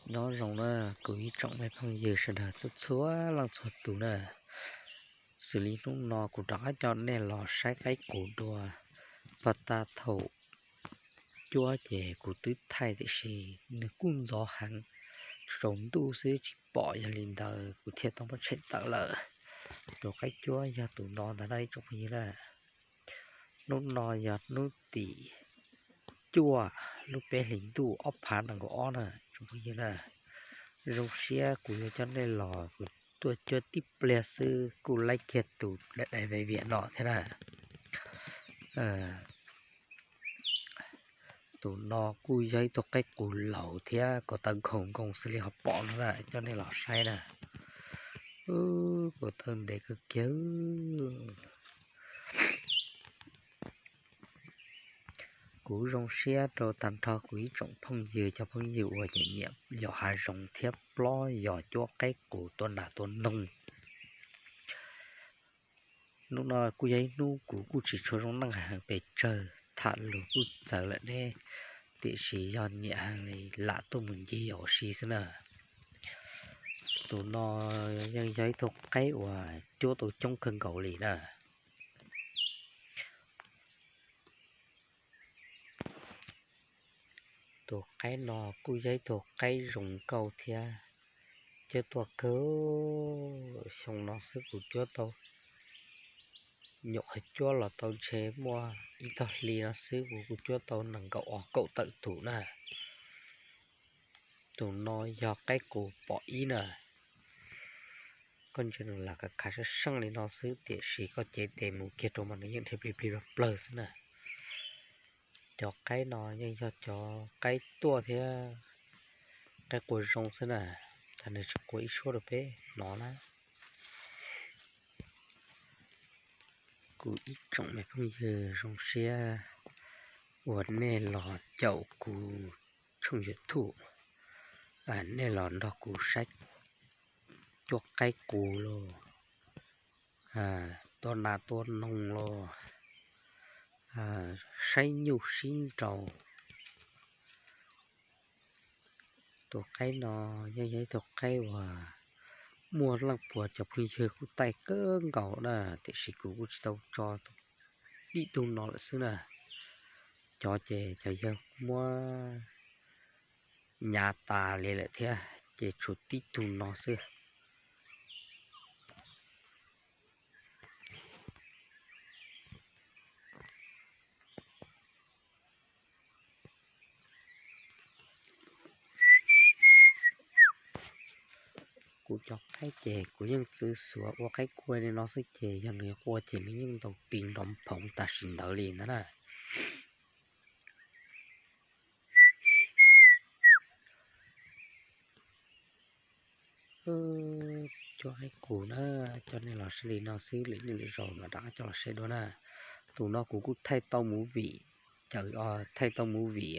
Nyob zoo na, kuv ib tsoom me phooj ywg sawv daws txhua txhua leej txhua tus na. Xws li hnub no kuv rov qab coj nej los saib qaib qus dua. Pog tag thaum cuab ces kuv twb thaij tiam sis nws kuj ntxov heev, tsaus ntuj xwb tsis pom, yog li ntawd kuv thiaj tau muab tshem tawm lawm rau qaib cuab yog tus no ntag na ib tsoom phooj ywg na. Hnub no yog hnub tim cuaj lub peb hlis ntuj ob phav nees nkaum ob na tsoom phooj ywg na. Zoo siab kuv yuav coj nej los, kuv tuaj cuab tib pliag xwb kuj laib kiag tus daim daim viam no thiab na. Tus no kuj yog ib tug qaib qus laus thiab, ko taw nkhaus nkoos xws li ho pom no na, coj nej los saib na. Ko taw ntev kawg kiag. Kuv zoo siab rau tag nrho kuv ib tsoom phooj ywg, cov phooj ywg uas nyiam nyiam yos hav zoov thiab plob yos cuab qaib qus tua nas tua noog. Hnub no kuj yog ib hnub kuv kuj tsis tshua zoo neej heev pes tsawg, tham lus kuj txawv lawm deb, tiam sis yog nyiam heev li lam tuaj mus ncig ua si xwb na. Tus no yeej yog ib tug qaib uas cuab tau coob kawg nkaus li na. Tus qaib no kuj yog ib tug qaib zoo nkauj thiab, cuab tuaj kawg. Xyoo no xwb kuv cuab tau, nyuam qhuav cuab los tau ntshe muaj ib tog hli no xwb kuv kuj cuab tau nees nkaum ob kaum tawm tus na. Tus no yog qaib qus pom ib na. Koj ntsia nws lam khav khav sab seej li no xwb tiam sis koj cev tes mus kiag rau mas nws yeej dhia plig plig plawg plawg xwb na. Cov qaib no yeej yog cov qaib tuaj thiab qaib qua zoo xwb na. Cas nws tsis qua ib suab rau peb hnov na. Kuv ib tsoom me phooj ywg, zoo siab uas nej los caum kuv tshooj YouTube, nej los nrog kuv saib cuab qaib qus los, tua nas tua noog los, saib nyuj sib nraus. Tus qaib no yeej yog ib tug qaib uas muaj leej puas cov phooj ywg kuj taij kawg nkaus na, tiam sis kuv kuj tsis tau tso tib tug no lawm xwb na. Cov ces cov yawg muab nyav tas li lawm thiab ces tshuav tib tug no xwb. Kuv cov qaib ces kuv yeej txwv xuav ua qaib qua li no xwb ces yog nws qua ces nws yeej ntaus ti nrov phoov tam sim ntawd li ntag na. Cuab qaib qus na, coj nej los saib li no xwb, lwm hnub lwm zaus mam rov qab coj los saib dua na. Tus no kuv kuj thaij tau movie, thaij tau movie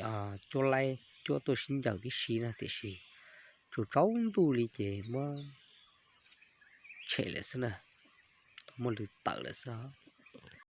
cuab laib cuab tuaj sib ncaws tib si na tiam sis tsaus ntuj li ces muab tshem lawm xwb na, tau muab lwv tawm lawm xwb.